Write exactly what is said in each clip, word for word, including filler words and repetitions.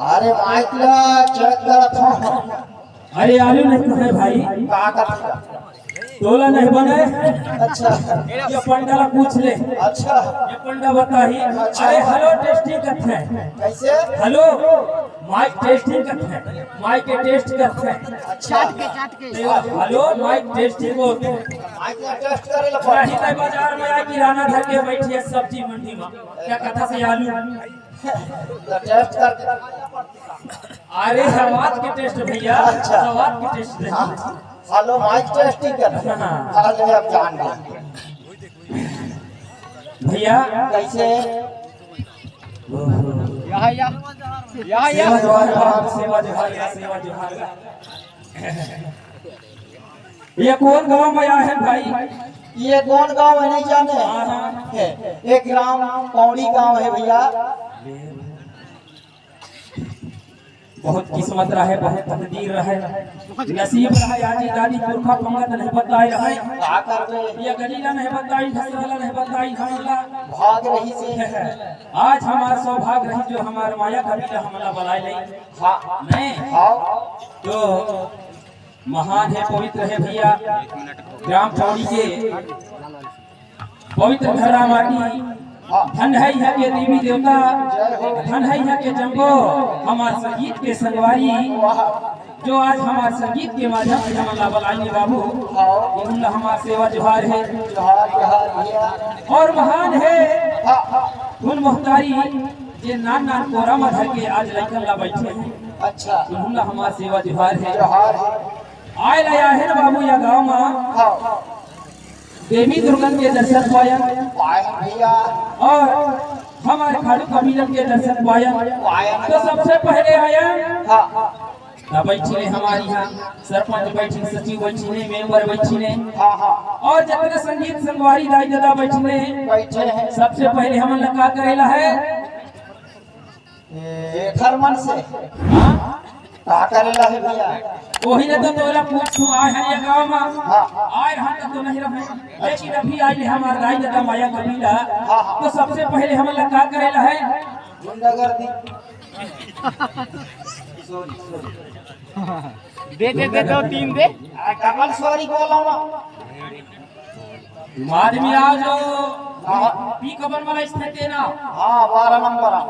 अरे माइक ला चेक करत हूँ। अरे आलू नहीं तो है भाई। का करत हूँ? तोला नहीं बने। अच्छा। ये पंडा ला पूछ ले। अच्छा। ये पंडा बताही। अच्छा। अरे हेलो टेस्टिंग करत है। कैसे? हेलो, माइक टेस्टिंग करत है। माइक के टेस्ट करत है। अच्छा। हेलो, माइक टेस्टिंग बोलत है। माइक ला टेस्ट करे ला नहीं तो बाजार में आके किराना धर के बैठी है सब्जी मंडी में। क्या कथा से आलू? तो टेस्ट करके। अरे सवाद के टेस्ट भैया। अच्छा। सवाद के टेस्ट नहीं। हाँ। हेलो माइक टेस्टिंग कर। हाँ। अरे अब जान गए। भैया। कैसे? यहाँ या। यहाँ या। सेवा जोहार बाप, सेवा जोहार या, सेवा जोहार या। ये कौन गांव में आए हैं भाई? ये कौन गांव है नहीं जाने? हाँ, हाँ। है। एक ग्राम पौड़ी गांव है भैया। बहुत किस्मत रहे, बहुत तकदीर रहे, नसीब रहे, आजी दादी पुरखा पंगत नहीं बताए रहे। का करबे? ये गली ला नहीं बताई, ढसरा ला नहीं बताई, हमला भाग रही से। आज हमार सौभाग्य रही जो हमार माया कबीला हमला बुलाए नहीं। हाँ। नहीं। हाँ। तो महान है, पवित्र है भैया, ग्राम पौड़ी के पवित्र धरा माटी। धन है यहाँ के देवी देवता, धन है यहाँ के जम्बो, हमार संगीत के संगवारी, जो आज हमार संगीत के माध्यम से हमन ला बलाइन बाबू, ये उन ला हमार सेवा जोहार है। जोहार, जोहार भैया। और महान है हाँ, हाँ। फूल मोहतारी, जे नान नान कोरा में धर के आज लइकन ला बैठे हैं। अच्छा। उन ला हमार सेवा जोहार है। जोहार है। आए ला आए हैं ना बाबू या गाँव में। हाँ। देवी दुर्गन के दर्शन पायन। पायन भैया। और हमारे खाड़ू कबीलन के दर्शन पायन। पायन। तो सबसे पहले आया। हाँ। तब बैठी ने हमारे यहाँ सरपंच बैठी, सचिव बैठी ने, मेंबर बैठी ने। हाँ, हाँ। और जितने संगीत संगवारी दाई दादा बैठी ने। बैठे हैं। सबसे पहले हमन ला का करेला है? ए, एखर मन से। हाँ? का करेला है भैया? वही ने तो तोला पूछत हूँ, आए हन ये गाँव में। हाँ। आए रहन तो, तो नहीं रहे, लेकिन अभी आए हमार दाई दादा माया कबीला। हाँ, हाँ। तो सबसे पहले हमन ला का करेला है? गुंडागर्दी। Sorry, sorry। दे, दे, दे, दो, तीन दे। आ, डबल सॉरी बोला ना। तुम आदमी आओ जो हाँ। पी कबर वाला स्थिति ना। हाँ, बारह नंबर आ।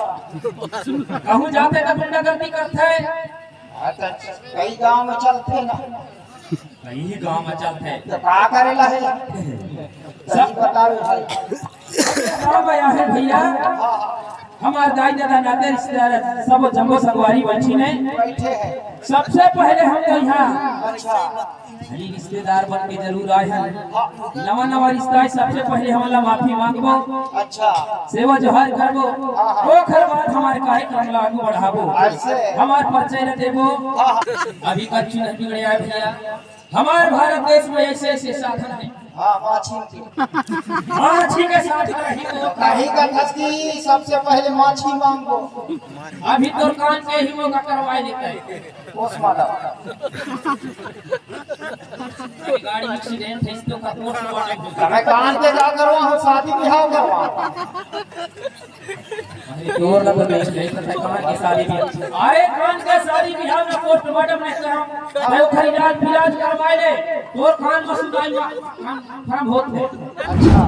कहूँ जाते तो गुंडागर्दी करते। अच्छा, अच्छा, कई गांव में चलते ना। कई गांव में चलते। तो का करेला है? सब बताओ भाई। गांव में आए हैं भैया। हाँ। हमार दाई दादा नाते रिश्तेदार सब जम्बो संगवारी बैठी ने। बैठे हैं। सबसे पहले हम तो यहाँ अच्छा। खाली रिश्तेदार बन के जरूर आए हैं। नवा नवा रिश्ता है, सबसे पहले हमन ला माफी मांगबो। अच्छा। सेवा जोहार करबो। हाँ, हाँ। ओखर बाद हमारे कार्यक्रम ला आगू बढ़ाबो। ऐसे। हमार परिचय ला देबो। हाँ, हाँ। अभी कच्चू नहीं बिगड़े आए भैया। हमारे भारत देश में ऐसे ऐसे साधन हैं। हाँ, माछी के। माछी के साथ रही तो कहीं का धसकी सबसे पहले माछी मांगो। अभी तो कान के ही वो का करवाए लेते हैं। पोस्टमार्टम। गाड़ी एक्सीडेंट है, इसको का पोस्टमार्टम। मैं कान के का करवा हूँ, शादी ब्याह करवा। अरे तोर ला तो देख ले, तो कान के शादी ब्याह। अरे कान के शादी ब्याह में पोस्टमार्टम नहीं करा। अरे खरीदार इलाज करवाए ले, तोर कान में सुनाई मा-, कान फर्म होत है। अच्छा।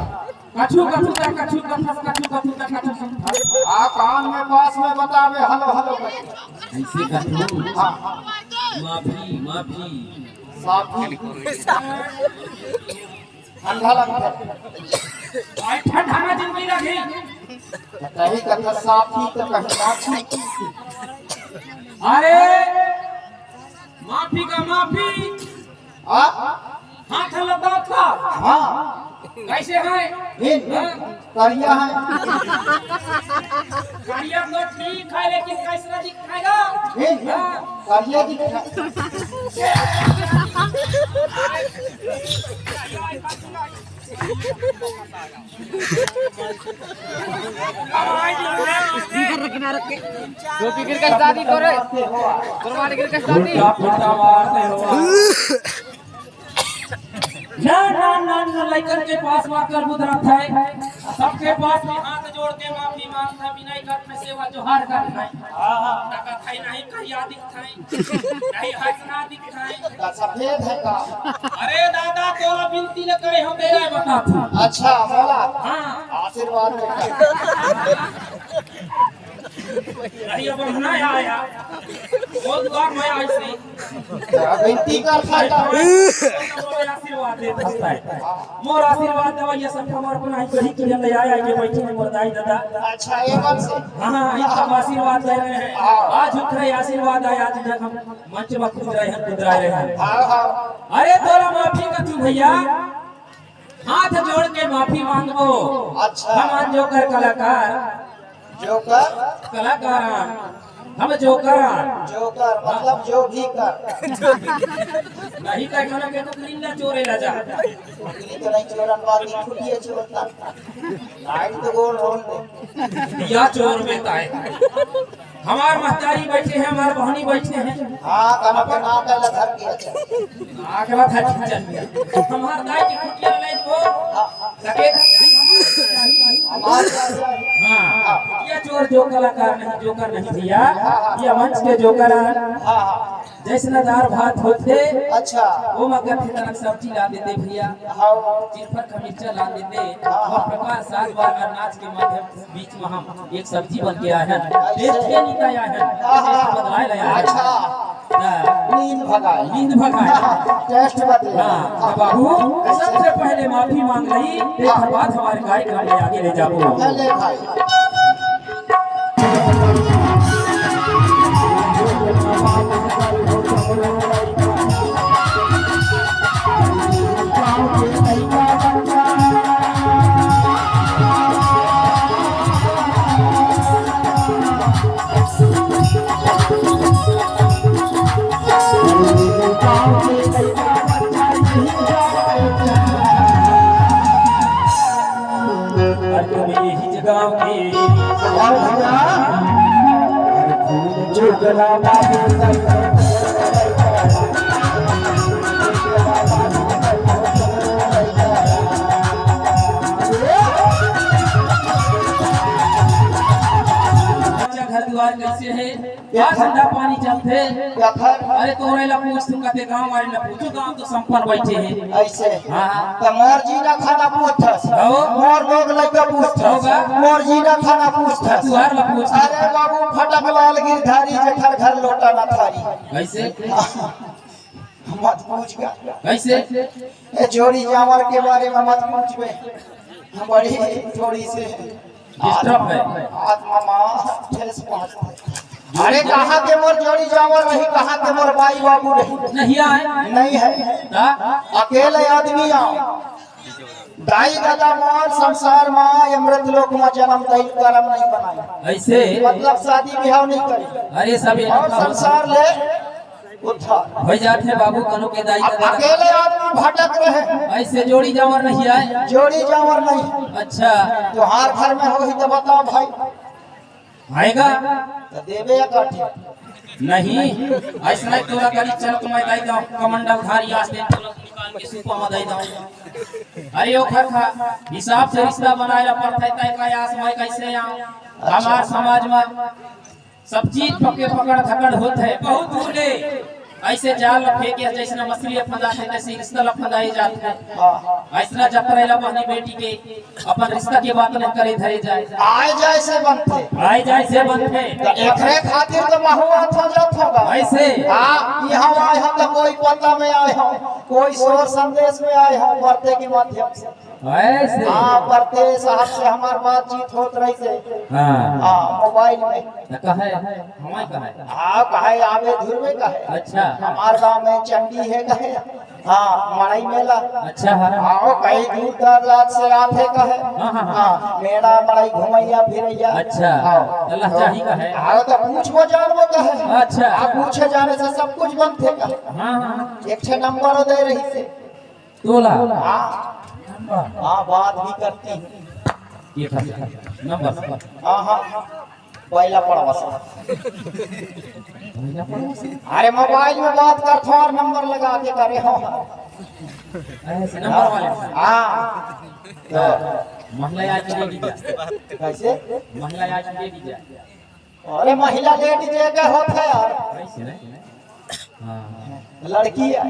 कछु कछु तक कछु कछु कछु कछु तक कछु समझा। आ कान में पास में बतावे, हेलो, हेलो। ऐसे कछु। हाँ। माफी, माफी। साफी। ठंडा लगता है। भाई, ठंडा में जिंदगी लगी। कहीं कथा साफी तो कहीं माछी। अरे, माफी का माफी। हाँ? हाथ लगा था। हाँ। कैसे है? इन। हाँ। करिया है। करिया तो ठीक है, लेकिन कैसा दिखाएगा? इन। हाँ। करिया दिखा। किधर रखना रखे? जो फिक्र का शादी तोरे। तोर वाले फिक्र का शादी। ना, ना, ना, ना, लइकन के पास मार कर बुधरत है। सबके पास में हाथ छोड़ के माफी मांगथंव, बिनय करथंव, सेवा जोहार करथंव। हाँ, हाँ। त कथई नहीं करिया दिखथंव, नहीं हंसना दिखथंव। त सफेद हे का? अरे दादा, तोला बिनती ल करे हंव, तेला बताथंव। अच्छा, बोला। हाँ। आशीर्वाद दे। नहीं, अब हम ना आया। बहुत बार मैं ऐसे ही। बिनती करथंव। आशीर्वाद दे सकता है। मोर आशीर्वाद देवइया सब हमर अपना ही कही के ले आया, ये बैठे हैं मोर दाई दादा। अच्छा, ये बात से। हाँ, हाँ, ये सब आशीर्वाद दे रहे हैं। हाँ। आज उतरे आशीर्वाद आया, आज जब हम मंच में कूद रहे हैं, कूद रहे हैं। हाँ, हाँ। अरे तोला माफी कथंव भैया, हाथ जोड़ के माफी मांगबो। अच्छा। हमन जोकर कलाकार। जोकर? कलाकार। हम जोकर। जोकर, मतलब जो भी कर। नहीं त कोनो के कुकरी ला चोरे ला जा। कुकरी तो नहीं चोरन, बाकी खुटिया चोरता। लाइट तो गोल रोल दे। या चोर में ताए। हमार महतारी बैठे हैं, हमार बहनी बैठे हैं। हाँ, कनो के नाक ल धर के अच्छा। नाक ल धर के चल गया। हमार दाई के कुटिया ले को। हाँ, हाँ। सके। हमार दाई। हाँ, ये चोर जो कलाकार नहीं, जोकर नहीं भैया। ये मंच के जोकर हैं। हाँ, हाँ। जैसना दार भात होथे, अच्छा। वो मगर के तरफ सब्जी ला देते भैया। हाँ। चिरफर का मिर्चा ला देते। हाँ, हाँ। वो प्रकाश सात बार अनाज के माध्यम से बीच में हम एक सब्जी बन के आए हैं, टेस्ट के लिए आया है, हाँ, हाँ। टेस्ट बदलाए लाया है। अच्छा। हाँ। नींद भगाए। नींद भगाए। टेस्ट बदले। हाँ, तो बाबू, सबसे पहले माफी मांग लही, तेकर बाद हमारे कार्यक्रम में आगे ले जाबो। ले भाई। घर दुआर कैसे है? का धंधा पानी चलथे? अरे तोरे ला पूछ, तू कते गांव वाले ला पूछो, गांव तो संपन्न बैठे हैं। ऐसे? हाँ, हाँ। त मोर जीना खाना पूछथस। हो। मोर लोग लइका पूछथस। होगा। मोर जीना खाना पूछथस। तुहार ला पूछ। अरे बाबू, फटक लाल गिरधारी जेकर घर लोटा न थारी। कैसे? मत पूछ गा। कैसे? ए, जोड़ी जांवर के बारे में मत पूछबे। हम बड़ी थोड़ी से डिस्टर्ब है। आत्मा मा ठेस पहुंचथे। अरे, कहाँ के मोर जोड़ी जांवर रही, कहाँ के मोर बाई बाबू रही? नहीं आए। नहीं है। हाँ? अकेले आदमी आंव। दाई ददा मोर संसार मा अमृत लोक मा जन्म दई, करम नहीं बनाई। ऐसे? मतलब शादी बिहाव नहीं करी। अरे, सब ये और संसार ले उद्धार। हो जाथे बाबू, कनो के दाई अब ददा। अकेले आदमी भटक रहे। ऐसे जोड़ी जांवर नहीं आए? जोड़ी जांवर नहीं। अच्छा। तोहार घर में होही त बताओ भाई। आएगा? त देबे या काठी? नहीं। ऐसना तोला करी, चल तुम्हें दाई दो, कमंडल धारी आज दिन तोला निकाल के सुपा में दे दो। अरे ओ खा खा, हिसाब से रिश्ता बनाए ला पड़थे, तय का आस मैं कैसे आऊं? हमार समाज में सब चीज पके पकड़ धकड़ होत है, बहुत दूर ले। ऐसे जाल ला फेंके, जैसना मछली ला फंदाथे, तैसे रिश्ता ला फंदाए जात है। हाँ। ऐसना जतरा ला बहनी बेटी के अपन रिश्ता के बात नहीं करे धरे जाए। आए जाए से बनथे। आए जाए से बनथे। त एकरे खातिर तो महुआ हो जात होगा। ऐसे। हाँ, यहाँ आए हम तो कोई पता में आए हम, कोई शोर संदेश में आए हम, वार्ता के माध्यम से। ऐसे। हाँ, परदेस साहब से हमार बातचीत होत रहिसे। हाँ। हाँ, मोबाइल में। त कहे, हमारे कहे। हाँ, कहे आवे धुरवे कहे। अच्छा। हमार गांव में चंडी हे कहे। हाँ, मड़ई मेला। अच्छा, हाँ। हाँ, कहीं दूर दराज से आथे कहे। हाँ, हाँ, हाँ। हाँ, मेला मड़ई घुमैया फिरैया। अच्छा। हाँ। त लहचाही कहे। हाँ, त पूछबो जानबो कहे। अच्छा। हाँ, पूछे जाने से सब कुछ बनथे कहे। हाँ, हाँ। एक ठे नंबर दे रहिसे। तोला। हाँ। हाँ, बात भी करती हूँ। ये था नंबर। हाँ, हाँ। पहला पड़वा से। अरे, मोबाइल में बात करथों और नंबर लगा के करे हो। ऐसे नंबर वाले। हाँ। तो महिला आज के दीजिए। कैसे? महिला आज के दीजिए। अरे, महिला लेडीज एक होत है यार। कैसे? हाँ। लड़की है।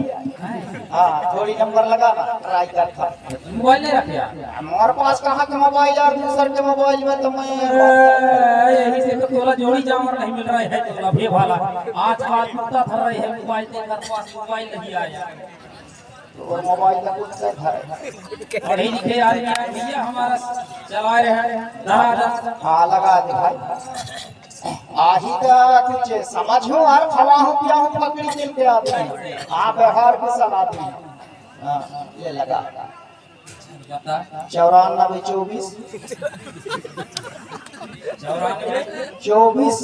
हाँ, थोड़ी नंबर लगा ना, ट्राई कर था। मोबाइल नहीं रखे यार। हमारे पास कहाँ के मोबाइल यार, दूसर के मोबाइल में तो मैं यार बात करता हूँ। अरे, यही से तो तोला जोड़ी जामर नहीं मिल रहा है, तोला भी भाला। आज बात कुत्ता धर रहे हैं, मोबाइल देकर पास मोबाइल नहीं आया। तो मोबाइल का कुछ से घर है। पढ़े लिखे आदमी है भैया, हमारा चला रहे हैं दरा दरा। हाँ, लगा दे भाई। आही का कुछ समझ हो और खवा हो, पिया हो, पकड़ी दिल के आदमी। हाँ, व्यवहार की सलाह दी। हाँ, ये लगा। बता। चौरानबे चौबीस। चौरानबे। चौबीस।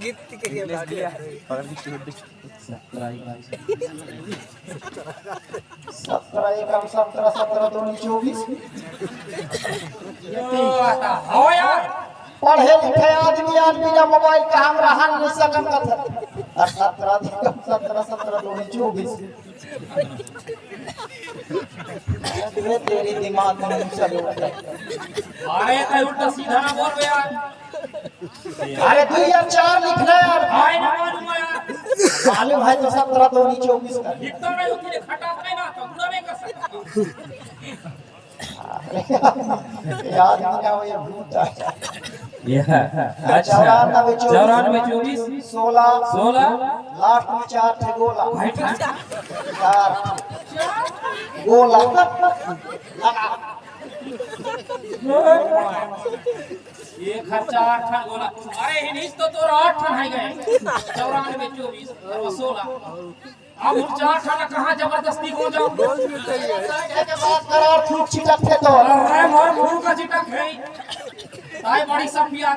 गिफ्ट के लिए। सत्रह एकम सत्रह, एकम सत्रह, एकम सत्रह, सत्रह दूनी चौबीस। हो यार। पढ़े लिखे आदमी, आदमी ना मोबाइल का हम रहन नहीं सकन का था। और सत्रह एकम सत्रह, सत्रह दूनी चौबीस। ये तेरी दिमाग में नहीं चल रहा है। अरे, कहीं उल्टा सीधा ना बोल बे यार। अरे, दू या चार लिखना यार। भाई, ना मालूम है यार। मालूम है तो सत्रह दूनी चौबीस का। लिखता नहीं होती, खटाता है ना, तो पूरा नहीं कर सकता। अरे, याद नहीं ना, वो ये भूत है। ये है। अच्छा। चौरानबे चौबीस। चौरानबे चौबीस। सोलह। सोलह। लास्ट में चार थे गोला। भाई, चार। गोला। लगा। एक हजार चार ठन गोला। अरे, हिनीस तो तोर आठ ठन है गए। चौरानबे चौबीस और वो सोलह। अब हम चार ठन कहाँ जबरदस्ती हो जाओ? के बात करा, थूक छिटक थे तो। अरे, मोर मुंह का छिटक है। ताई बड़ी सफिया,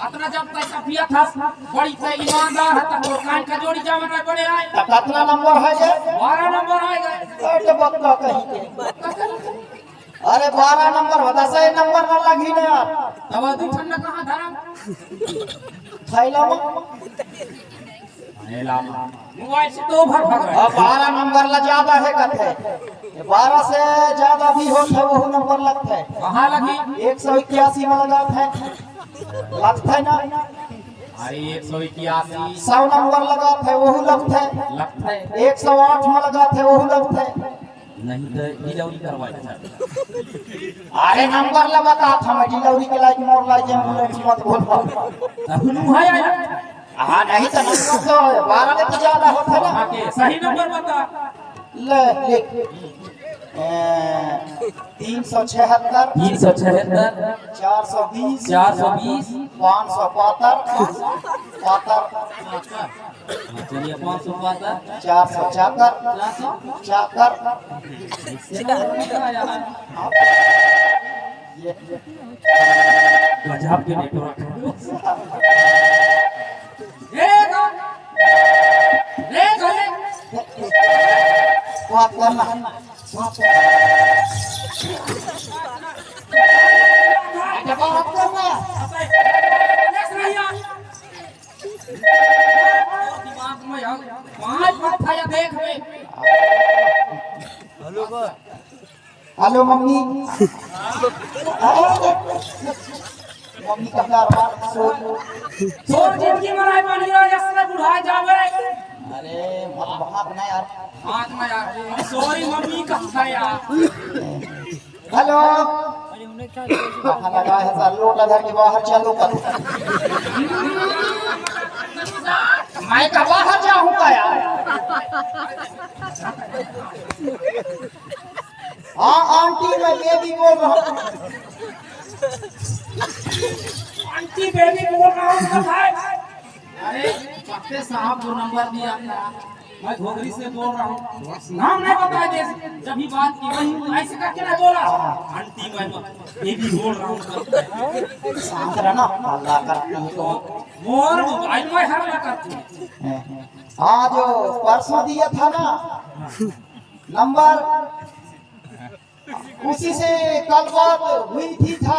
अतना जब तक सफिया था, बड़ी तय ईमानदार है, तब तो कान का जोड़ी जावे ना बड़े आए। तो कितना नंबर है ये? बारह नंबर आए गए। अरे, तो बकरा कहीं के। अरे, बारह नंबर बता, सही नंबर ना लगी ना यार। तब दू ठन ना कहाँ धरम? थैला में। थैला में। मोबाइल से तो भर भर रहे। अब बारह नंबर ला ज्यादा है कथे। ये बारह से ज्यादा भी होत है, वहू नंबर लगत है। कहाँ लगी? एक सौ इक्यासी में लगत है। लगत है ना? अरे, एक सौ इक्यासी। सौ नंबर लगत है, वहू लगत है। लगत है। एक सौ आठ में लगत है, वहू लगत है। नहीं तो डिलीवरी करवाए थे। अरे, नंबर ला बता था, मैं डिलीवरी के लायक मोर लायक एम्बुलेंस मत बोल। अब नु है आया। हाँ, नहीं तो नंबर तो बारह में तो ज्यादा होता ना। हाँ, के सही नंबर बता। ले, लिख। ए, तीन सौ छिहत्तर। तीन सौ छिहत्तर। चार सौ बीस। चार सौ बीस। पाँच सौ पातर। पातर। हाँ, चलिए, पाँच सौ पातर। चार सौ चाकर। चार सौ? चाकर। ये गजब के नेटवर्क है। ए, गा-, ए, गा-, बात करना। बात करना। बात करना। दिमाग में हम पाँच मिनट था या देख रहे। हेलो, बा। Hello, mummy. मम्मी का प्यार बात सो। सो जिंदगी में नहीं बन गया, यस में बुढ़ा जावे। अरे, मत बहाक ना यार। बात ना यार। सॉरी, मम्मी का था यार। हेलो। कहाँ लगा है सर? लोटा धर के बाहर चलो कल। मैं कब बाहर जाऊंगा यार? हाँ आंटी, मैं बेबी बोल रहा हूँ। आंटी, बेबी बोल रहा हूँ, कब है? अरे, पक्के साहब को नंबर दिया था। मैं घोघरी से बोल रहा हूँ। नाम नहीं बताया दे, जब ही बात की वही ऐसे करके ना बोला। आंटी, मैं बेबी बोल रहा हूँ। शांत रहना, हल्ला करती है तो। मोर मोबाइल में हल्ला करती है। हाँ, जो परसों दिया था ना नंबर, उसी से कल बात हुई थी था।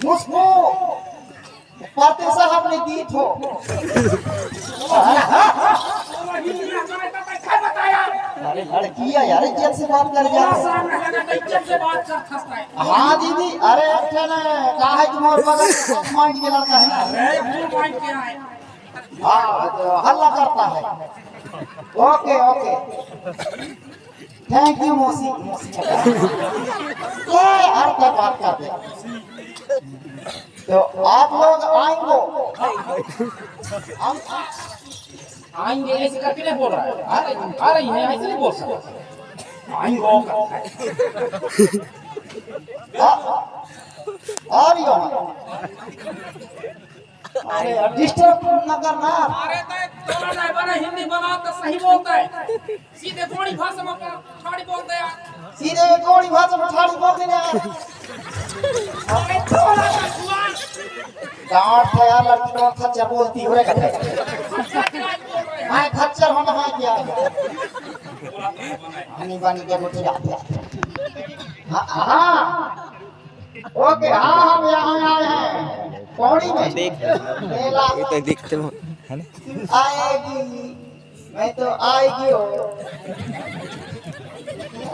उसको पाते साहब ने दी थो। लड़की है यार, इज्जत से बात कर जा। थोड़ा सा आगे लगा तो इज्जत से बात कर सकता है। हाँ दीदी, अरे एक ठन का है कि मोर बगल में माइंड के लड़का है ना। अरे फुल माइंड के आए। हाँ, तो हल्ला करता है। ओके, ओके। थैंक यू मौसी, मौसी। ये हर कोई बात करते हैं। तो आप लोग आएंगे, हम आएंगे ऐसे करके नहीं बोल रहा है। आ रही, आ रही है, ऐसे नहीं बोल सकता। आएंगे। आ, आ रही हो? अरे यार, डिस्टर्ब न करना। अरे तो तोरा नहीं बना, हिंदी बना तो सही बोलता है। सीधे गोंडी भाषा में ठाड़ी बोलते यार। सीधे गोंडी भाषा में ठाड़ी बोलते यार। अरे थोड़ा सा जुबान। डांट है यार, लड़की को खच्चर बोलती हो रे कथे। मैं खच्चर हम हाँ क्या? हनी बनी के रोटी आती है। हाँ, हाँ। ओके, हाँ, हम यहाँ आए हैं पौड़ी में। देख, मेला। ये तो देखते हो, है ना? आएगी, मैं तो आएगी हो।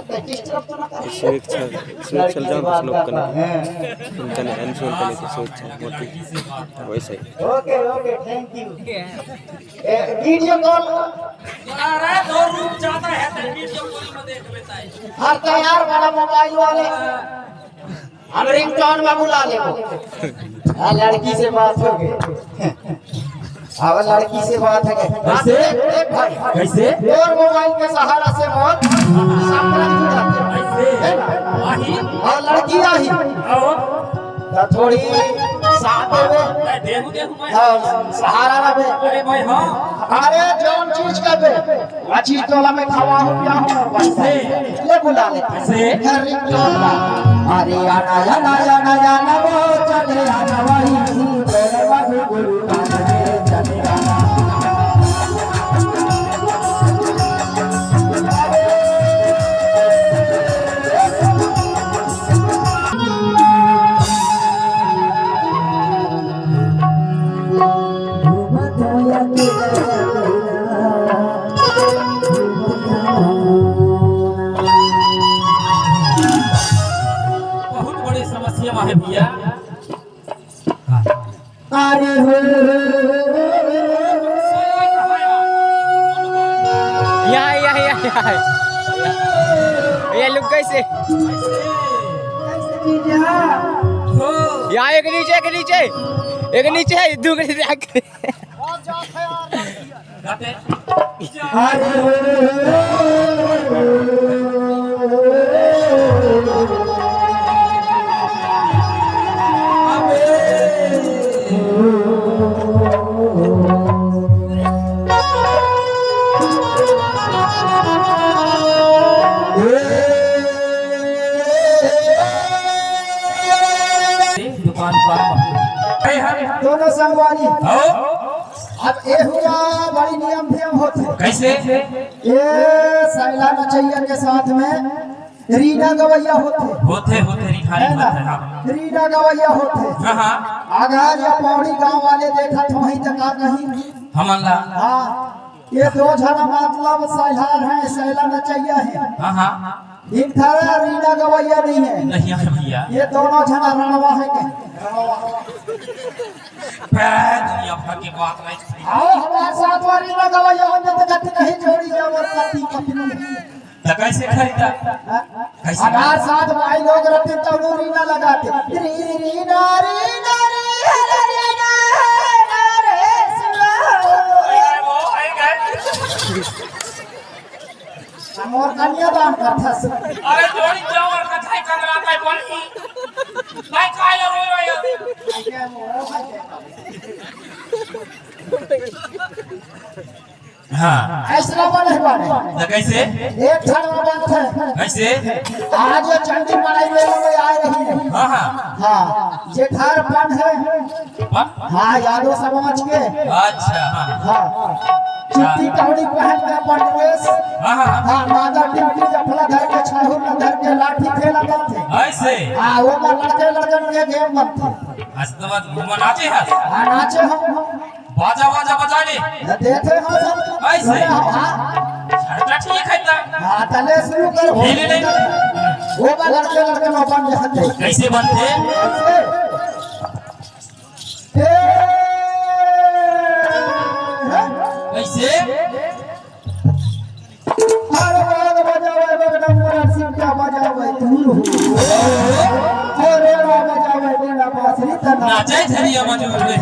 तो डिस्टर्ब तो ना कर। सुरक्षा, सुरक्षा लड़की जाओ, कुछ लोग करना। हैं। उनका नहीं, उनसे उनका नहीं, तो सुरक्षा मोटी। वैसे ही। Okay, okay, thank you. ए, वीडियो कॉल। अरे, दो रूप ज्यादा है, तो वीडियो कॉल में देख लेता है। हर तैयार वाला मोबाइल वाले। हम रिंगटोन में बुला लेबो। हाँ, लड़की से बात हो गई। अब लड़की से बात है। कैसे? देख, देख भाई। कैसे? और मोबाइल के सहारा से मौत संपर्क जुड़ जाते हैं। कैसे? है ना? आही। और लड़की आही। आओ। तो थोड़ी साथ में। देहु, देहु में। हाँ, सहारा रहे। अरे भाई, हाँ। अरे, जौन चीज का दे। अजी टोला में खवा हो क्या हो? से। ले बुला ले। से। हरी टोला। अरे आना, आना, आना, आना, वो चले आना वही। टोला गुरु चले आना। बहुत बड़ी समस्या है भैया। अरे हो। यहाँ, यहाँ, यहाँ, यहाँ। ये लुक कैसे? यहाँ एक नीचे, एक नीचे, एक नीचे, दू के नीचे। दुकान पर दोनों संगवारी। हो? अब एहू ला बड़ी नियम धियम होथे। कैसे? ये सैला नचैया के साथ में रीना गवैया होथे। होथे, होथे, रिखारी है ना? होथे, हाँ। रीना गवैया होथे। हाँ, हाँ। अगर ये पौड़ी गांव वाले देखत होही त का कही? हमन ला। हाँ, ये दो झना मतलब सैलार है, सैला नचैया है। हाँ, हाँ। एक थारा रीना गवैया नहीं है। नहीं है भैया। ये दोनों झना रणवा है के? रणवा। बे, दुनिया भर के बात नहीं। आओ, हमारे साथ वाली ना गवैया हो, जब तक नहीं जोड़ी जाओ, पति पत्नी। तो कैसे खरीदा? हाँ? कैसे? हमारे साथ भाई लोग रहते, तब वो रीना लगाते। री, री, री, ना, री, ना, री, हरे, री, ना, ना, रे, सुनो। अरे, वो, अरे, गए। हम और कन्या दान करता से। अरे, जोड़ी जाओ और कथाई कंगरा का बोली। भाई, काय रो रहे हो? हाँ। ऐसना बने बाने। तो कैसे? एक ठन बात है। कैसे? आज ये चंडी मड़ई मेला में आ रही है। हाँ, हाँ। हाँ, जेठार पन है। पन? हाँ, यादव समाज के। अच्छा, हाँ। हाँ। चुट्टी टहड़ी पहन के पंडवेश। हाँ, हाँ। हाँ, माता टिमकी जफला धर के, छाहू में धर के, लाठी खेला करते। ऐसे? हाँ, वो में लड़के लड़कन के गेम बनते। आज तो बात घूमन आते हैं। हाँ, नाचे हम। बाजा, बाजा बजा ले। ये देखे हो सब? ऐसे? हाँ। अच्छा, ठीक है त। हाँ, तले शुरू कर। ले, ले, ले। वो बा लड़के, लड़के में अपन जहाँ थे। कैसे बनथे? कैसे? ए, हैं? कैसे? अरे बाग बजावे, बगड़ा मोरा सिमटा बजावे, तू हो। अरे बाग बजावे, बेड़ा बांसुरी तना। नाचे झरिया मजूर रे।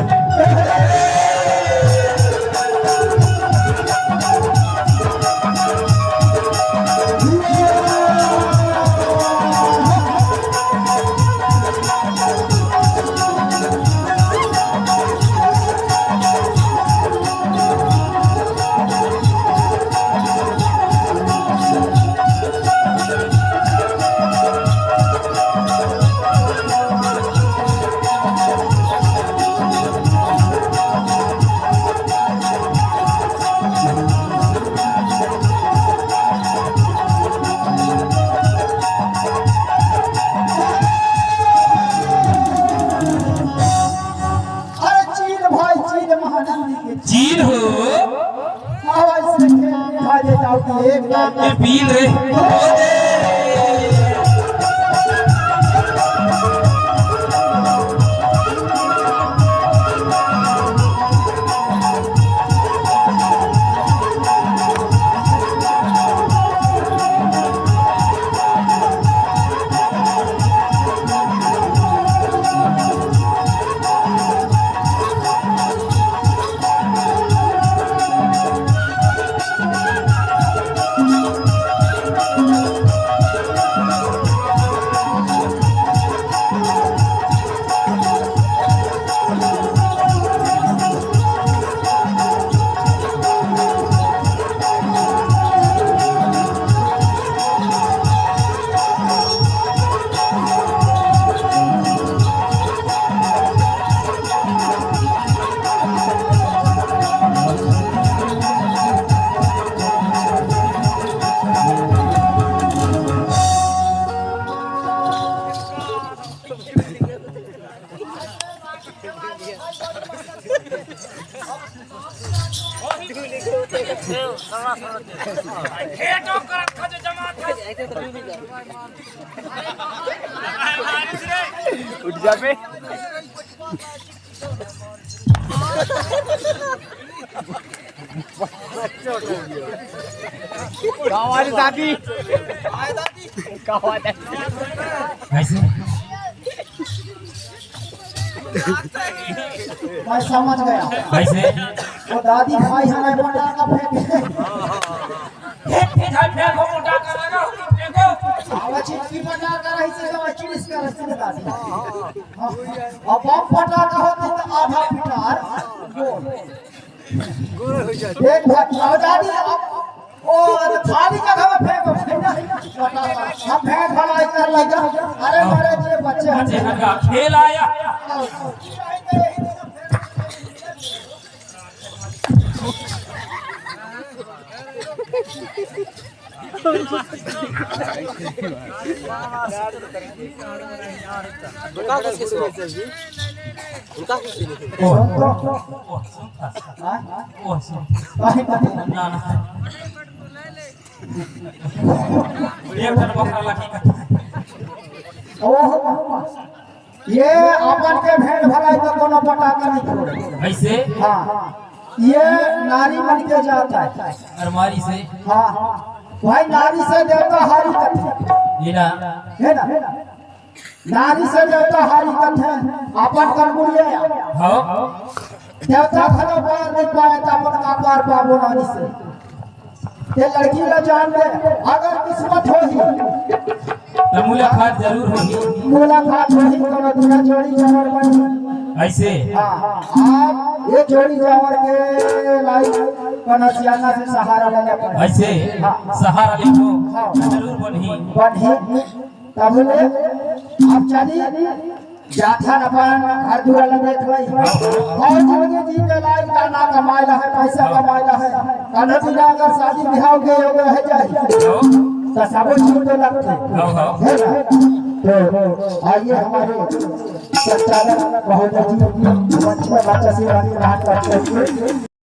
अरे चीन भाई, चीन महानंदी के चीन हो। आवाज से खेल में खा देता हूँ कि एक लाख ये पीन रे। उठ जा बे। गाँव वाली दादी। गाँव वाली। कैसे? मैं समझ गया। कैसे? वो दादी भाई हमें पटाखा फेंके। फेंक, फेंक, फेंक, फेंको, पटाखा लगा हो तो फेंको। आवाज चिटकी पटाखा रही से तो चिड़िस कर रही से दादी। हाँ। अब बम पटाखा होती तो आधा फीट। गोल। एक बार आजादी अब ओ, तो खाली जगह में फेंको, फेंको। हम फेंक भलाई कर लग जा। अरे मरे जे बच्चे हैं। बच्चे हैं का खेल आया। उनका कुछ नहीं सुना। उनका कुछ नहीं। ना, ना। एक ठन बकरा लाठी का। ओहो, ये अपन के भेंट भलाई तो कोनो पटाखा नहीं फोड़े। ऐसे? हाँ, ये नारी मन के जात है। अरमारी से? हाँ, भाई नारी से देवता हारी कथे। ये ना? है ना? नारी से देवता हारी कथे, अपन कर बुढ़िया। हाँ। देवता घलो पार नहीं पाए, त अपन का पार पाबो नारी से। ते लड़की ला जान ले, अगर किस्मत होही। त मुलाकात जरूर होही। मुलाकात होही, कोनो दूसरा जोड़ी जरूर बनी। ऐसे? हाँ, हाँ। आप ये जोड़ी जावर के लाइक कोनो सियाना से सहारा लेना पड़े। ऐसे? हाँ। सहारा लेबो, हाँ। जरूर बनही। बनही। तब ले, आप चली, जाथन अपन घर दुआर ला देख लई। और जिंदगी जी के लायक गाना कमाए ला है, पैसा कमाए ला है। कल बिना अगर शादी ब्याह के योग रह जाए, तो सबो चीज तो लगते। हाँ, हाँ। है ना? तो आइए हमारे संचालक महोदय जी, मंच पर बच्चा से वाली बात करते हुए